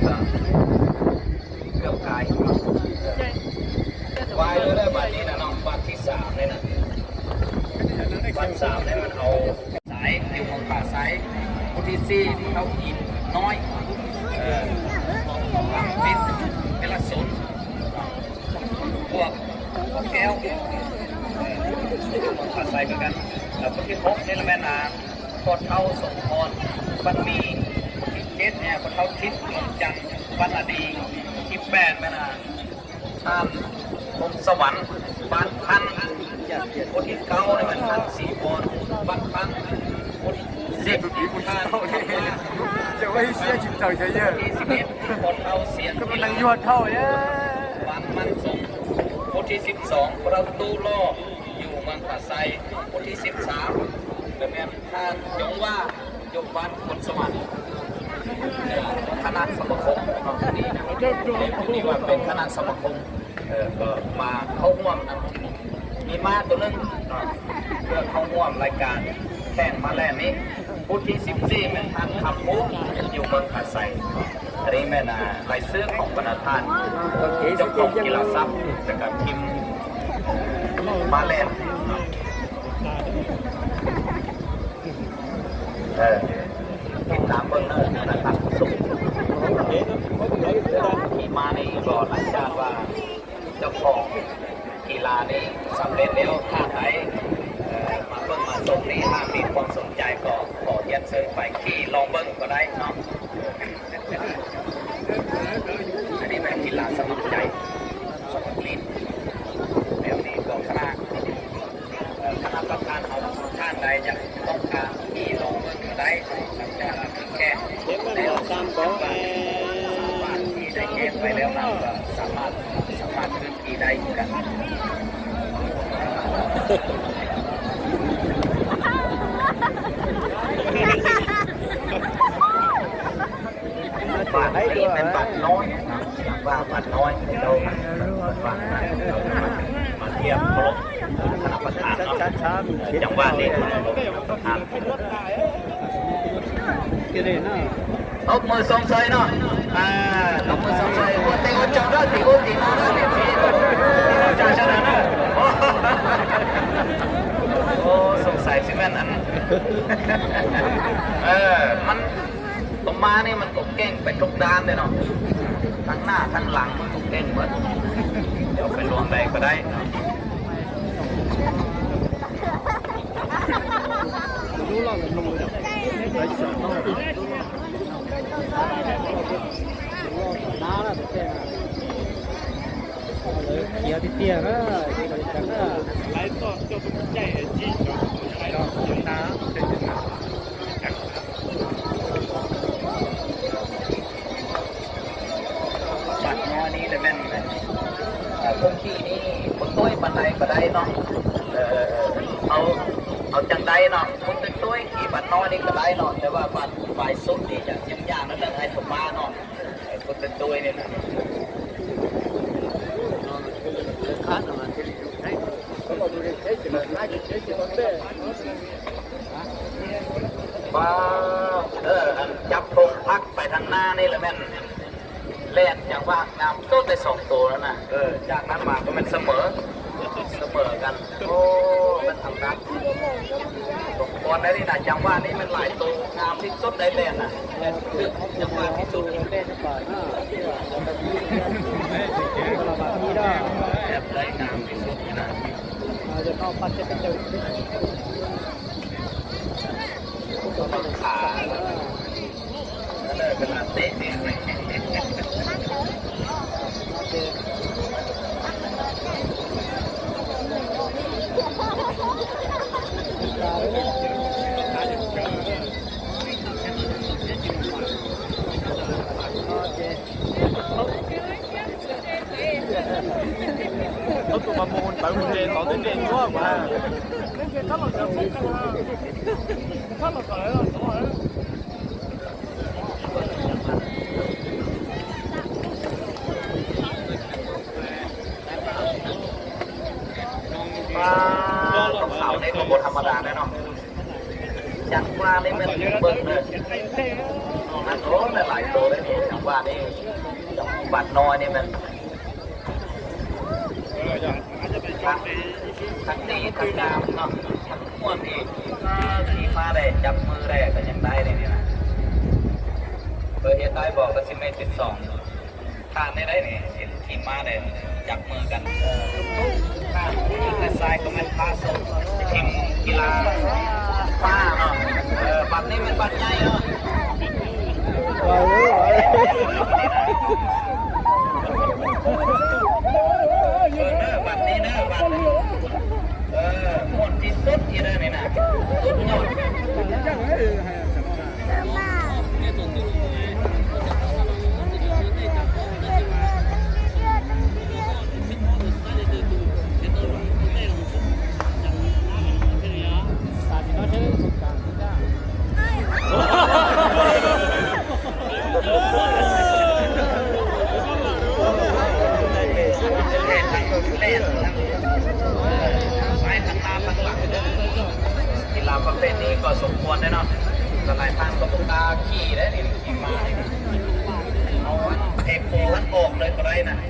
ເກືອບກາຍ ວາຍເລີຍເດີ ບາດນີ້ນະເນາະ ບາດທີສາມເລີຍນະ ບາດສາມເລີຍ ມັນເອົາສາຍຢູ່ເມືອງຜາໄຊ, ຜູ້ທີສີ່ ຜູ້ເຖົ້າອີນນ້ອຍ ເອີ ເປັນເວລາສົນ ພວກ ພວກແກ້ວ ເອີ ຢູ່ເມືອງຜາໄຊຄືກັນ. ແລ້ວຄົນທີຫົກນີ້ລະແມ່ນ ອ່າ ພໍ່ເຖົ້າສົມພອນ ບັນມີ, ຄົນທີເຈັດນີ້ ພໍ່ເຖົ້າທິດ ເມືອງຈັນ ບັນອາດີ, ທີແປດແມ່ນ ອ່າ ທ່ານພົງສະຫວັນ ບ້ານພັນ, ຄົນທີເກົ້ານີ້ແມ່ນທ່ານສີພອນ ບ້ານພັນ, ຄົນທີສິບນີ້ທ່ານ ຈະໄວ້ເສຍ ສິບເກົ້າ ເຈົ້າເຢີ ຄົນທີສິບເອັດ ພໍ່ເຖົ້າສຽງ ກຳລັງຍົວເຖົ້າເດີ້ ບ້ານມັນສົງ, ຄົນທີສິບສອງ ພະເຖົ້າຕູ້ຫຼໍ່ ຢູ່ເມືອງຜາໄຊ, ຄົນທີສິບສາມ ກໍແມ່ນທ່ານ ຍົງວ່າ ຢູ່ບ້ານໂພນສະຫວັນ, ຄະນະສະມາຄົມເນາະ ນີ້ນະ ນີ້ວ່າເປັນຄະນະສະມາຄົມ ເອີ ກໍມາເຂົ້າຮ່ວມນຳ ມີມ້າຕົວໜຶ່ງເນາະ ເພື່ອເຂົ້າຮ່ວມລາຍການແຂ່ງມ້າແລ່ນນີ້. ຜູ້ທີສິບສີ່ ແມ່ນທ່ານຄຳພູ ຢູ່ເມືອງຜາໄຊ. ອັນນີ້ແມ່ນ ອ່າ ລາຍຊື່ຂອງບັນດາທ່ານເຈົ້າຂອງກິລາຊັບ ແລ້ວກໍທີມມ້າແລ່ນ. ເອີ ຕິດຕາມເບິ່ງເດີທ່ານຜູ້ຊົມ. ທີ່ມານີ້ກໍຫຼັງຈາກວ່າເຈົ້າຂອງກິລານີ້ສຳເລັດແລ້ວທ່ານໃດ ເອີ ມາເບິ່ງມາຊົມນີ້ ຫາກມີຄວາມສົນໃຈກໍຂໍຮຽນເຊີນໄປຂີ່ລອງເບິ່ງກໍໄດ້ເນາະ. ອັນນີ້ແມ່ນກິລາສະໝັກໃຈ ສະໝັກຫຼິ້ນ ແບບນີ້ກໍຄະນະ ເອີ ຄະນະປະທານເຮົາ ທ່ານໃດຢາກຕ້ອງການທີ່ລອງເບິ່ງກໍໄດ້ ແຕ່ວ່າມີແຄ່ ສາມ ສາມ ສາມ ທີ່ໄດ້ແຈ້ງໄປແລ້ວນັ້ນ ກໍສາມາດ ສາມາດຂຶ້ນທີ່ໄດ້ຄືກັນ. ບາດນີ້ເປັນບາດນ້ອຍ ເອີ້ນວ່າບາດນ້ອຍ ເຈົ້າ ບາດນ້ອຍ ມາທຽບເຄົາລົບຄະນະປະທານເນາະ ຈັງຫວະນີ້ເຄົາລົບຄະນະປະທານ. ຕົບມືຊົມເຊີຍເນາະ ອ່າ ຕົບມືຊົມເຊີຍ ໂອເຕໂອເຈົ້າເດີ ຕີໂອຕີມາເດີ ຕີໂອຈາຊະນະເດີ. ໂອ້ ສົງໄສຊິແມ່ນອັນ ເອີ ມັນ ຕົວມ້ານີ້ມັນກໍເກັ່ງໄປທຸກດ້ານເດ້ເນາະ ທັງໜ້າທັງຫຼັງມັນກໍເກັ່ງເບິດ ດຽວໄປລວງໃດກໍໄດ້ເນາະ. ເຂຍເຕ້ຍໆ ເດີ ເຂຍເຕ້ຍໆ ເດີ. ບັດນ້ອຍນີ້ລະແມ່ນ ເອີ ຄົນຂີ່ນີ້ບໍ່ຕົວປານໃດກໍໄດ້ເນາະ ເອີ ເອົາ ເອົາຈັ່ງໃດເນາະ ຄົນຕົວໆ ຂີ່ບັດນ້ອຍນີ້ກໍໄດ້ເນາະ ແຕ່ວ່າບັດປາຍສຸດນີ້ຈະຍາກໆ ແລ້ວເລື່ອງໃຫ້ຕົວມ້າເນາະ ເອີ ຄົນຕົວໆ ນີ້ນະ. ວ້າວ ເອີ ອັນຈັບໂທງພັກໄປທາງໜ້ານີ້ລະແມ່ນແລ່ນຫຍັງວ່າງາມສຸດໃນສອງໂຕນັ້ນນະ ເອີ ຈາກນັ້ນມາກໍແມ່ນສະເໝີ ສະເໝີກັນ. ໂອ້ ແມ່ນທຳນານສົມຄວນໄດ້ນີ້ນະ ຈັງຫວະນີ້ແມ່ນຫຼາຍໂຕງາມທີ່ສຸດໄດ້ແລ່ນນະ ແລ່ນຄືຈັງຫວະທີ່ສຸດ. ແບບໄດ້ງາມທີ່ສຸດນີ້ນະ. ວ້າວ ຂາວນີ້ກໍບໍ່ທຳມະດາແນ່ເນາະ. ຈັງຫວະນີ້ແມ່ນເບິ່ງເດີ ນັ້ນ ໂອ້ ຫຼາຍໆໂຕເລີຍນີ້ ຈັງຫວ ບາດນີ້ ບາດນ້ອຍນີ້ແມ່ນທັງ ທັງດີທັງງາມເນາະ ທັງມ່ວນອີກ ຂີ່ມ້າໄດ້ ຈັບມືໄດ້ ກໍຍັງໄດ້ເດ້ນີ້ນະ. ເອີ ເຮັດໄດ້ບໍ່ ກໍຊິເມັດເປັນສອງ ທ່ານໄດ້ໄດ໋ນີ້ ທີ່ ທີ່ມາໄດ້ຈັບມືກັນ ເອີ ທຸກໆທ່ານ ແຕ່ຊາຍກໍແມ່ນພາສົງທີມກິລາມ້າເນາະ. ເອີ ບັດນີ້ແມ່ນບັດໃຫຍ່ເນາະ ເອີ ບັດນີ້ເດີ ບັດນີ້ ເອີ ມ່ວນທີ່ສຸດອີກເດີນີ້ນະ ສຸດຍອດ. ກິລາປະເພດນີ້ກໍສົມຄວນເດ້ເນາະ ຫຼາຍໆທ່ານກໍບໍ່ກ້າຂີ່ເດ້ນີ້ ຂີ່ມ້ານີ້ນະ ເອົາເອໂຄມັນອອກເລີຍກໍໄດ້ນະ.